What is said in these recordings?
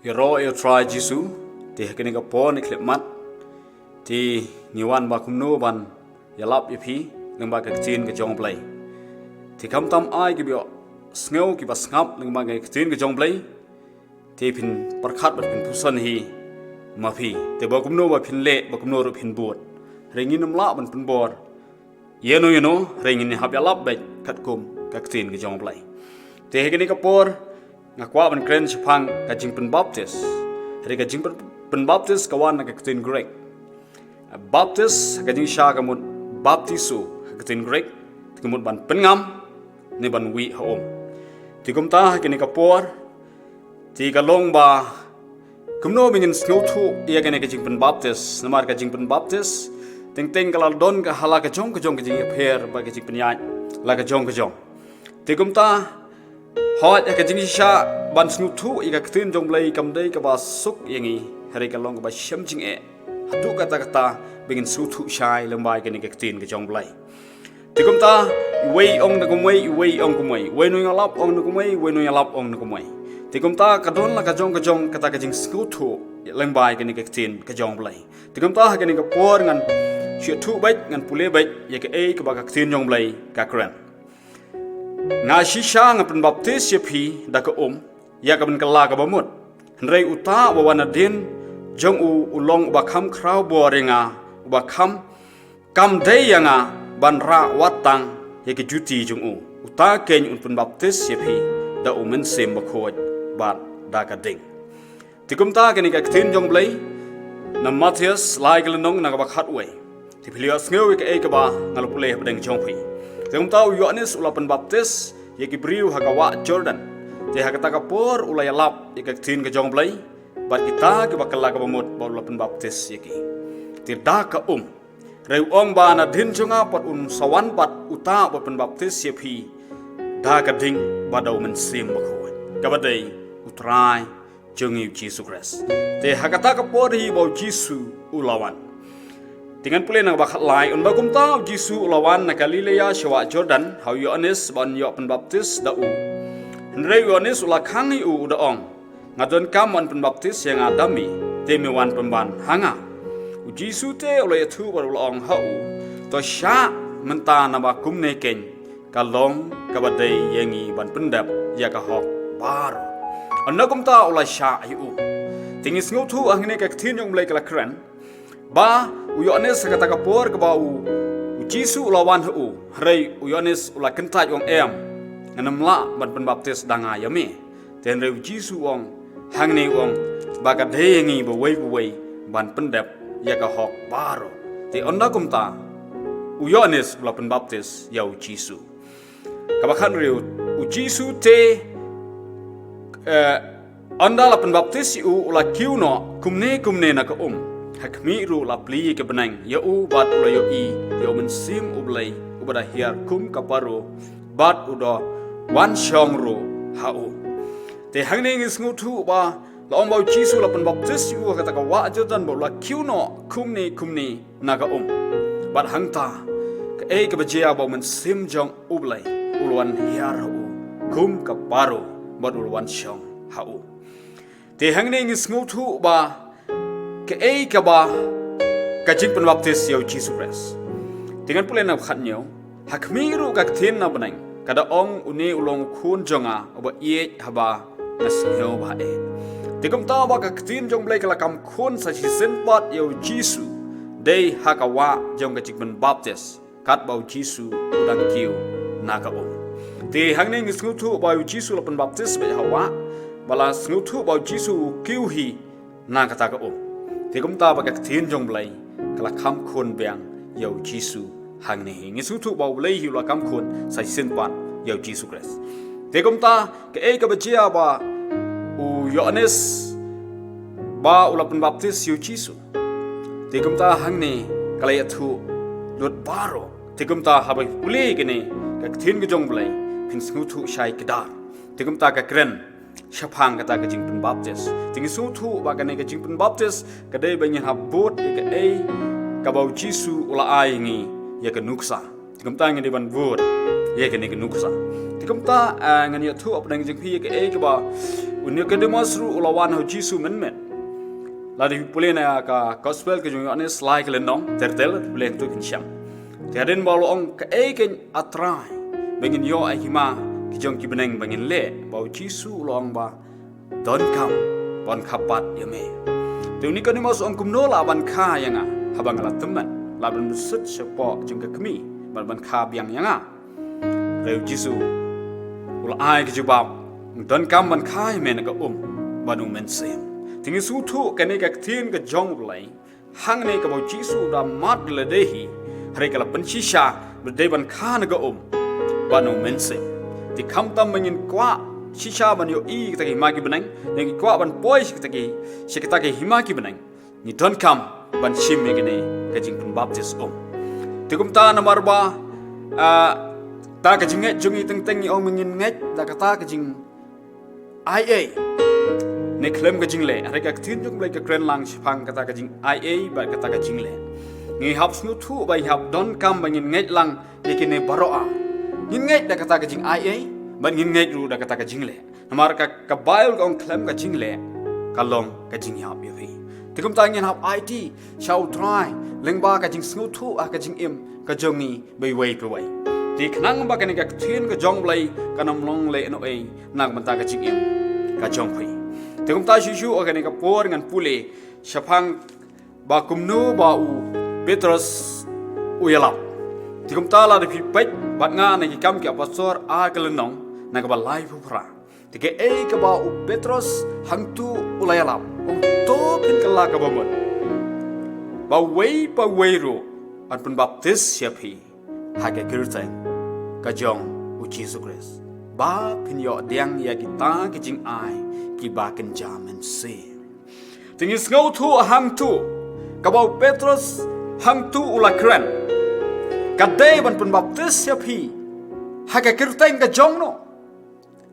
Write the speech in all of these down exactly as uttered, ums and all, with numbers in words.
Ïaroh ïa u Trai Jisu, te ha kane ka por ne khlem mat, te ngi wan ba kumno ban ïalap ïa phi lyngba ka ktien ka jong U Blei. Te khamtam ai kiba ïohsngew kiba sngap lyngba ka ktien ka jong U Blei, te phin pyrkhat bad phin pyrshang hi ma phi. Te ba kumno ba phin leh, ba kumno ruh phin bud. Hynrei ngin ym lah ban pynbor ïano ïano, hynrei ngin hap ïalap beit katkum ka ktien ka jong U Blei. Te ha kane ka por nga kwah ban kren shaphang ka jingpynbaptis. Hynrei ka jingpynbaptis ka wan na ka ktien Greek. Baptis, ka jingshisha ka mut baptizo, ka ktien Greek, te ka mut ban pynngam ne ban wieh ha um. Te kumta ha kane ka por, te ka long ba kumno ba ngin sngewthuh ïa kane ka jingpynbaptis, namar ka jingpynbaptis teng teng ka la don ka ha la ka jong ka jong ka jingïapher bad ka jingpynïaid la ka jong ka jong. Te kumta, hooid, ha ka jingshisha ban sngewthuh ïa ka ktien jong U Blei kam dei kaba suk ïa ngi, hynrei ka long kaba shem jingeh haduh katta katta ba ngin sngewthuh shai lyngba kane ka ktien ka jong U Blei. Te kumta, iwei ong na kumwei, iwei ong kumwei, iwei nongïalap ong na kumwei, iwei nongïalap ong na kumwei. Te kumta ka don la ka jong ka jong kata ka jingsngewthuh lyngba kane ka ktien ka jong U Blei. Te kumta ha kane ka por ngan shu ïathuh beit, ngan pule beit ïa kaei kaba ka ktien jong U Blei ka kren. Nga shisha nga pynbaptis ïa phi da ka um ïa ka ban kylla kaba mut. Hynrei uta uba wan nadien jong u u long uba kham khraw bor ïa nga, uba kham kam dei ïa nga ban rah wat tang ïa ka juti jong u. Uta keiñ un pynbaptis ïa phi da U Mynsiem Bakhuid bad da ka ding. Te kumta kane ka ktien jong U Blei na Mathaios lai ka lynnong na kaba khatwei. Te phi la ïohsngew ïa kaei kaba nga la pule hapdeng jong phi. Te kumta u Ïoannis u la pynbaptis ïa ki briew ha ka wah Jordan. Te ha kata ka por u la ïalap ïa ka ktien ka jong U Blei bad kita kiba kylla kaba mut bad u la pynbaptis ïa ki. Te da ka um. Hynrei u ong ba nadien jong nga pat un sa wan pat uta uba pynbaptis ïa phi da ka ding bad da U Mynsiem Bakhuid, kaba dei U Trai jong ngi U Jisu Khrist. Te ha kata ka por hi ba U Jisu u la wan. Te ngan pule na kaba khatlai, ynda kumta U Jisu u la wan na Galilea sha wah Jordan ha u Ïoannis ban ïoh pynbaptis da u. Hynrei u Ïoannis u la khang ïa u, u da ong, nga donkam ban pynbaptis ïa nga da me, te me wan pynban ha nga? U Jisu te u la ïathuh bad u la ong ha u, to shah mynta, naba kumne keiñ ka long kaba dei ïa ngi ban pyndep ïa ka hok baroh. Ynda kumta u la shah ïa u. Te ngi sngewthuh hangne ka ktien jong U Blei ka la kren ba u Ïoannis ha kata ka por kaba u, U Jisu u la wan ha u, hynrei u Ïoannis u la kyntait u ong, em, ngan ym lah ban pynbaptis da nga ïa me. Te hynrei U Jisu u ong, hangne u ong ba ka dei ïa ngi bawei bawei ban pyndep ïa ka hok baroh. Te ynda kumta u Ïoannis u la pynbaptis ïa U Jisu. Kaba khathynriew, U Jisu te, eh, ynda la pynbaptis ïa u, u la kiew noh kumne kumne na ka um. Ha khmih ruh la plie ïa ka bneng ïa u bad u la ïohi ïa U Mynsiem U Blei uba da hiar kum ka paro bad u da wan shong ruh ha u. Te hangne ngi sngewthuh ba la ong ba U Jisu la pynbaptis ïa u ha kata ka wah Jordan bad u la kiew noh kumne kumne na ka um. Bad hangta kaei kaba jia, ba U Mynsiem jong U Blei u la wan hiar ha u kum ka paro bad u la wan shong ha u. Te hangne ngi sngewthuh ba kaei kaba ka jingpynbaptis ïa U Jisu Khrist. Te ngan pule na kaba khathynñiew, ha khmih ruh ka ktien na bneng ka da ong, une u long U Khun jong nga uba ïeit, haba nga sngew ba haei. Te kumta ba ka ktien jong U Blei ka la kam khun sa shisien pat ïa U Jisu dei ha ka wah jong ka jingpynbaptis, katba U Jisu u dang kiew na ka um. Te hangne ngi sngewthuh ba U Jisu la pynbaptis beit ha wah, ba la sngewthuh ba U Jisu u kiew hi na kata ka um. Te kumta ba ka ktien jong U Blei ka la kam khun biang ïa U Jisu hangne hi. Ngi sngewthuh ba U Blei hi u la kam khun sa shisien pat ïa U Jisu Khrist. Te kumta kaei kaba jia, ba u Ïoannis ba u la pynbaptis ïa U Jisu. Te kumta hangne ka la ïathuh lut baroh. Te kumta haba pule kane ka ktien ka jong U Blei, phin sngewthuh shai kdar. Te kumta ka kren shaphang kata ka jingpynbaptis. Te ngi sngewthuh ba kane ka jingpynbaptis ka dei ba ngin hap bud ïa kaei kaba U Jisu u la ai ngi ïa ka nuksa. Te kumta ngi dei ban bud. ïa kane ka nuksa. Te kumta, ah, ngan ïathuh hapdeng jong phi ïa kaei kaba u Nikodemos ruh u la wan ha u Jisu mynmiet. Lada phi pule na ka gospel ka jong u Ïoannis lai ka lynnong, ter ter, pule hangto phin shem. Te hadien ba u la ong kaei keiñ A Trai ba ngin ïoh ha hima ki jong ki bneng ba ngin leh, ba u Jisu u la ong ba donkam ban kha pat ïa me. Te u Nikodemos u ong kumno lah ban kha ïa nga haba nga la tymmen, lah ban bsut shapoh jong ka kmie ban ban kha biang ïa nga. Hynrei u Jisu u la ai ka jubab, donkam ban kha ïa me na ka um bad u mynsiem. Te ngi sngewthuh kane ka ktien ka jong U Blei hangne kaba u Jisu u da mad lade hi, hynrei ka la pynshisha ba dei ban kha na ka um bad na u mynsiem. Te khamtam ba ngin kwah shisha ban ïohi kita ki hima ki bneng, ne ngi kwah ban poi sha kita ki, sha kita ki hima ki bneng, ngi donkam ban shim ïa kane ka jingpynbaptis um. Te kumta namar ba, ah, ta ka jingngeit jong ngi teng teng ngi ong ba ngin ngeit da kata ka jing ai ei ne khlem ka jingleh. Hynrei ka ktien jong U Blei ka kren lang shaphang kata ka jing ai ei bad kata ka jingleh. Ngi hap sngewthuh ba ngi hap donkam ba ngin ngeit lang ïa kine baroh ar. Ngin ngeit da kata ka jing ai ei bad ngin ngeit ruh da kata ka jingleh. Namar ka, ka Baibl ka ong khlem ka jingleh ka long ka jingïap ïa phi. Te kumta ngin hap aiti sha U Trai lyngba ka jingsngewthuh ha ka jingim ka jong ngi bad iwei pa iwei. Te khnang ba kane ka ktien ka jong U Blei kan ym long lehnohei na ka bynta ka jingim ka jong phi. Te kumta shuh shuh ha kane ka por ngan pule shaphang ba kumno ba u Petros u ïalap. Te kumta lada phi peit bad nga na Ki Kam ki Apostol ar ka lynnong na kaba laiphew phra. Te kaei kaba u Petros hangtu u la ïalap, u ong to phin kylla kaba mut ba uwei pa uwei ruh un pynbaptis ïa phi ha ka kyrteng ka jong u Jisu Khrist, ba phin ïoh pdiang ïa kita ki jingai kiba kynja mynsiem. Te ngi sngewthuh hangtu kaba u Petros hangtu u la kren, ka dei ban pynbaptis ïa phi ha ka kyrteng ka jong no.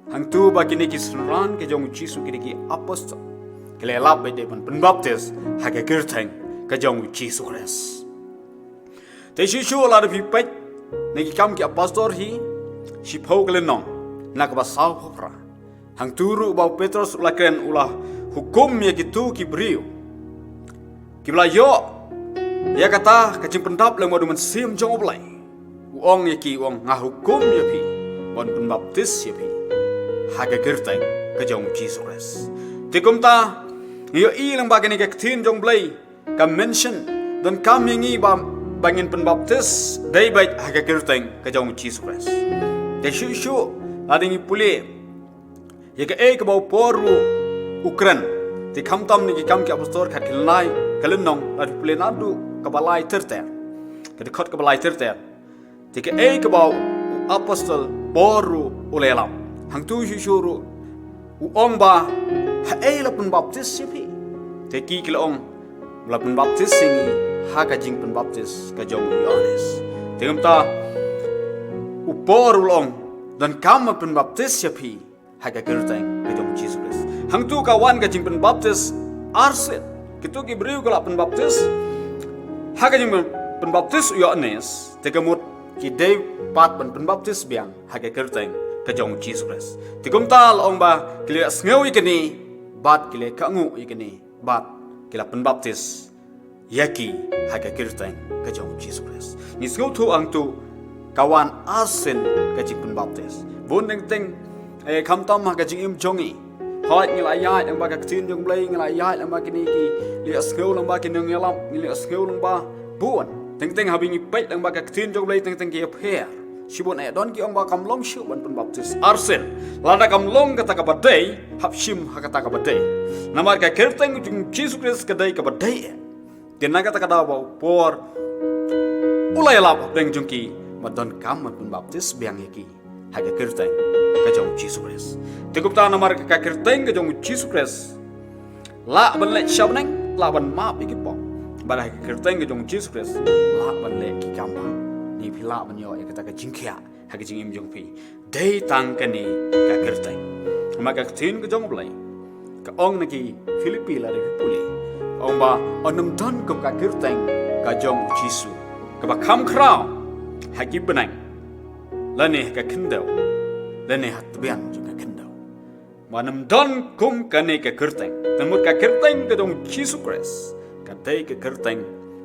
Hangtu ba kine ki synran ka jong u Jisu, kine ki apostol, ki la ïalap ba dei ban pynbaptis ha ka kyrteng ka jong u Jisu Khrist. Te shuh shuh lada phi peit na Ki Kam ki Apostol hi, shiphew ka lynnong na kaba sawphew phra. Hangtu ruh ba u Petros u la kren, u la hukum ïa kitu ki briew kiba la ïoh ïa kata ka jingpyndap lyngba u Mynsiem jong U Blei. U ong ïa ki, u ong nga hukum ïa phi ban pynbaptis ïa phi ha ka kyrteng ka jong u Jisu Khrist. Te kumta ngi ïohi lyngba kane ka ktien jong U Blei ka mention, donkam ïa ngi ba, ba ngin pynbaptis dei beit ha ka kyrteng ka jong u Jisu Khrist. Te shuh shuh lada ngi pule ïa kaei kaba u Paul ruh u kren. Te khamtam na Ki Kam ki Apostol khatkhyndai ka lynnong, lada phi pule naduh kaba lai ter ter, ka dkhot kaba lai ter ter. Te kaei kaba u apostol Paul ruh u la ïalap, hangtu shuh shuh ruh u ong ba haei la pynbaptis ïa phi. Te ki, ki la ong la pynbaptis ïa ngi ha ka jingpynbaptis ka jong u Ïoannis. Te kumta u Paul u la ong donkam ban pynbaptis ïa phi ha ka kyrteng ka jong u Jisu Khrist. Hangtu ka wan ka jingpynbaptis arsien. Kitu ki briew ki la pynbaptis ha ka jingpynbaptis u Ïoannis, te ka mut ki dei pat ban pynbaptis biang ha ka kyrteng ka jong u Jisu Khrist. Te kumta la ong ba ki la ïohsngew ïa kane bad ki la ïakynduh ïa kane bad ki la pynbaptis ïa ki ha ka kyrteng ka jong u Jisu Khrist. Ngi sngewthuh hangtu ka wan arsien ka jingpynbaptis. Bun teng teng, eh, khamtam ha ka jingim jong ngi, hooid ngi la ïaid lyngba ka ktien jong U Blei, ngi la ïaid lyngba kine ki, la ïohsngew lyngba ki nongïalam, ngi la ïohsngew lyngba bun. Teng teng haba ngi peit lyngba ka ktien jong U Blei teng teng ki ïapher. Shibun eh don ki ong ba kam long shuh ban pynbaptis arsien. Lada kam long kata kaba dei, hap shim ha kata kaba dei. Namar ka kyrteng jong u Jisu Khrist ka dei kaba dei eh. Te na kata ka daw ba u Paul u la ïalap hapdeng jong ki ba donkam ban pynbaptis biang ïa ki ha ka kyrteng ka jong u Jisu Khrist. Te kumta namar ka kyrteng ka jong u Jisu Khrist lah ban leit sha bneng, lah ban map ïa ki pop. Bad ha ka kyrteng ka jong u Jisu Khrist lah ban leh ki kam bha. Ngi, phi lah ban ïoh ïa kata ka jingkhiah ha ka jingim jong phi. Dei tang kane ka kyrteng. Namar ka ktien ka jong U Blei ka ong na ki Philippi, lada phi pule, ka ong ba un ym don kum ka kyrteng ka jong u Jisu kaba kham khraw ha ki bneng. lane ha ka khyndew, lane ha tbian jong ka khyndew. Ba nym don kum kane ka kyrteng. Te mut ka kyrteng ka jong Jisu Khrist ka dei ka kyrteng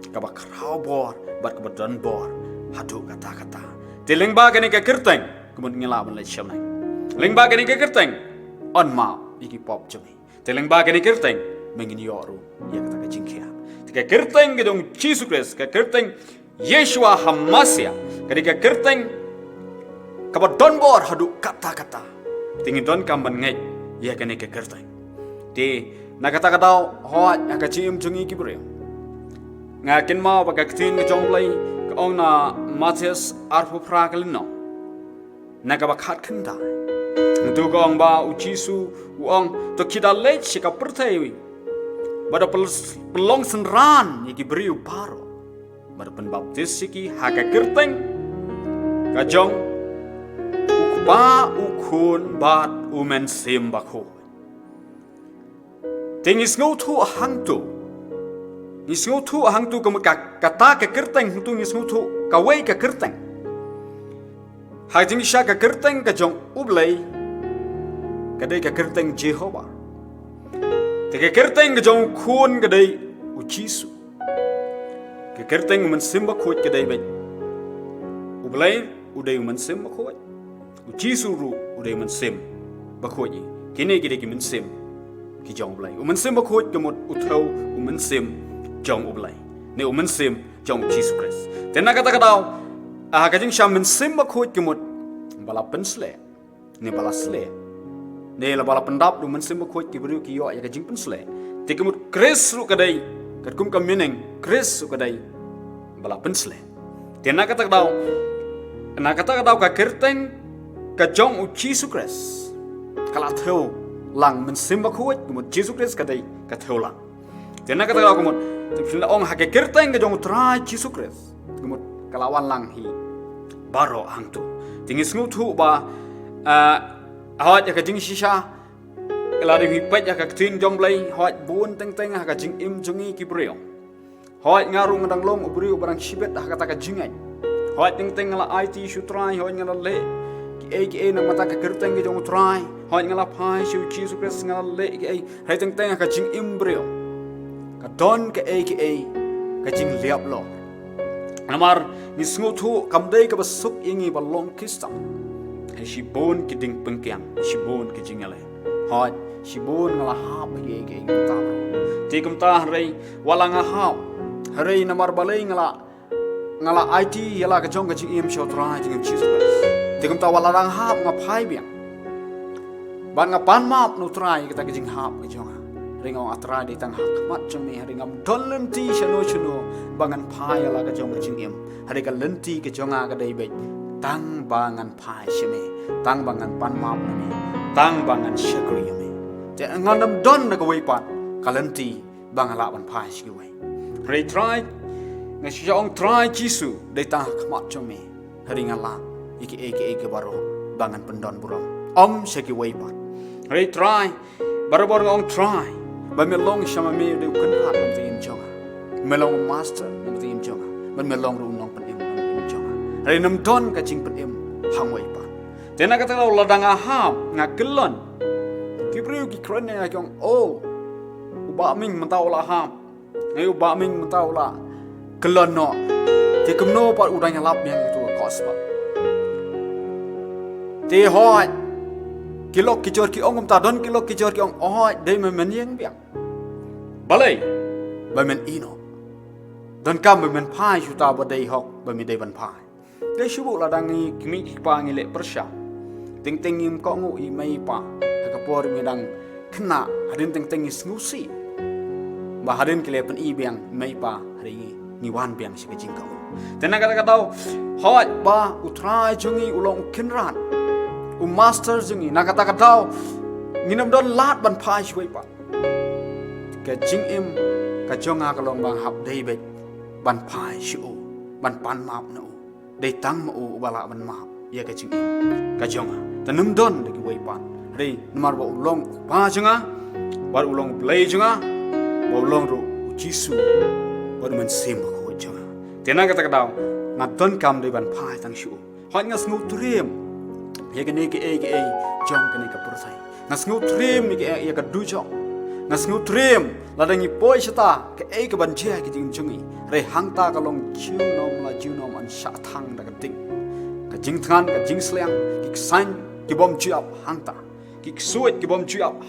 kaba khraw bor bad kaba don bor haduh katta katta. Te lyngba kane ka kyrteng ka mut ngi lah ban leit shemneng. Lyngba kane ka kyrteng yn map ïa ki pop jong ngi. Te lyngba kane ka kyrteng mynta ngin ïoh ruh ïa kata ka jingkhiah. Te ka kyrteng ka jong Jisu Khrist, ka kyrteng Yeshua HaMashiach, ka dei ka kyrteng kaba don bor haduh katta katta. Te ngi donkam ban ngeit ïa kane ka kyrteng. Te na kata ka daw, hooid, ha ka jingim jong ngi ki briew, nga kynmaw ba ka ktien ka jong U Blei ka ong na Mathaios arphew phra ka lynnong, na kaba khatkhyndai. Hangto ka ong ba U Jisu u ong, to ki da leit sha ka pyrthei bad da pynlong synran ïa ki briew baroh bad da pynbaptis ïa ki ha ka kyrteng ka jong U Kpa, U Khun bad U Mynsiem Bakhuid. Te ngi sngewthuh hangto, ngi sngewthuh hangto ka mut ka, kata ka kyrteng hangto ngi sngewthuh kawei ka kyrteng. Ha jingshisha ka kyrteng ka jong U Blei ka dei ka kyrteng Jehobah. Te ka kyrteng ka jong U Khun ka dei U Jisu. Ka kyrteng U Mynsiem Bakhuid ka dei beit, U Blei u dei U Mynsiem Bakhuid, U Jisu ruh u dei U Mynsiem Bakhuid. Kine ki dei ki mynsiem ki jong U Blei. U Mynsiem Bakhuid ka mut u thew U Mynsiem jong U Blei, ne U Mynsiem jong U Jisu Khrist. Te na kata ka daw, ha ka jingshisha Mynsiem Bakhuid ka mut ba la pynsleh, ne ba la sleh, ne la ba la pyndap da U Mynsiem Bakhuid ki briew ki ïoh ïa ka jingpynsleh. Te ka mut Khrist ruh ka dei, katkum ka meaning Khrist ruh ka dei ba la pynsleh. Te na kata ka daw, na kata ka daw ka kyrteng ka jong U Jisu Khrist ka la thew lang, Mynsiem Bakhuid ka mut Jisu Khrist ka dei ka thew lang. Te na kata ka daw ka mut, te phin la ong ha ka kyrteng ka jong U Trai Jisu Khrist ka mut ka la wan lang hi baroh hangto. Te ngi sngewthuh ba, ah, hooid ha ka jingshisha lada ngi peit ha ka ktien jong U Blei, hooid bun teng teng ha ka jingim jong ngi ki briew, hooid nga ruh nga dang long u briew ba dang shibit ha kata ka jingngeit. Hooid teng teng nga la aiti sha U Trai, hooid nga la leh kiei kiei na ka bynta ka kyrteng ka jong U Trai, hooid nga la phai sha U Jisu Khrist, nga la leh kiei. Hynrei teng teng ha ka jingim briew ka don kaei kaei ka jinglap lor. Namar ngi sngewthuh kam dei kaba suk ïa ngi ba long Khristan. Hynrei shibun ki diengpyngkiang, shibun ki jingïaleh, hooid shibun nga la hap ha kiei kiei ki bynta baroh. Te kumta hynrei wat la nga hap, hynrei namar balei nga la, nga la aiti ïa la ka jong ka jingim sha U Trai jong ngi U Jisu Khrist. Te kumta wat la dang hap nga phai biang bad nga pan map na U Trai ïa kata ka jinghap ka jong nga. Hynrei nga ong, A Trai, dei tang ha khmat jong me, hynrei ngam don lynti shano shano ba ngan phai ïa la ka jong ka jingim. Hynrei ka lynti ka jong nga ka dei beit tang ba ngan phai sha me, tang ba ngan pan map na me, tang ba ngan shakri ïa me. Te ngam don da kawei pat ka lynti ba nga lah ban phai sha kiwei. Hynrei Trai, nga shu ong, Trai Jisu, dei tang ha khmat jong me, hynrei nga lah ïa kiei kiei kiba baroh ba ngan pyndon burom, ym sha kiwei pat. Hynrei Trai, barabor nga ong Trai, ba me long sha ma me dei u kynrad na ka jingim jong nga, me long u master na ka jingim jong nga, bad me long ruh u nongpynim na ka jingim jong nga. Hynrei ngam don ka jingpynim hangwei pat. Te na kata ka daw lada nga hap, nga kyllon, ki briew ki kren ïa nga ki ong, oh, u Bah Ming mynta u la hap, eh, u Bah Ming mynta u la kyllon noh. Te kumno pat u dang ïalap biang ïa katu ka gospel? Te hooid ki lok ki jor ki ong kumta, don ki lok ki jor ki ong, hooid, dei me men ïeng biang. Balei? Ba men ïeh noh. Donkam ba men phai sha uta ba dei hok ba me dei ban phai. Te shu buh lada ngi ki mei ki pa ngi leh pyrshah, teng teng ngim kohnguh ïa i mei i pa ha ka por ba ngi dang khynnah. Hadien teng teng ngi sngewsih ba hadien ki la pyni biang i mei i pa, hynrei ngi, ngi wan biang sha ka jingkohnguh. Te na kata ka daw, hooid ba U Trai jong ngi u long u kynrad, u master jong ngi, na kata ka daw ngin ym don lad ban phai sha wei pat. Ka jingim ka jong nga ka long ba nga hap dei beit ban phai sha u, ban pan map na u. Dei tang ma u uba lah ban map ïa ka jingim ka jong nga. Te ngam don da kiwei pat. Hynrei namar ba u long u kpa jong nga, ba u long u Blei jong nga, ba u long ruh u Jisu, ba u Mynsiem Bakhuid jong nga. Te na kata ka daw nga donkam dei ban phai tang sha u. Hooid, nga sngewtriem ïa kane kaei kaei jong kane ka pyrthei. Nga sngewtriem ïa ka, ïa ka dujok. Nga sngewtriem lada ngi poi shata kaei ka ban jia ka jingim jong ngi. Hynrei hangta ka long junom la junom yn shah thang da ka ding. Ka jingthngan, ka jingsliang, ki ksain ki bym ju ap hangta. Ki ksuid ki bym ju ap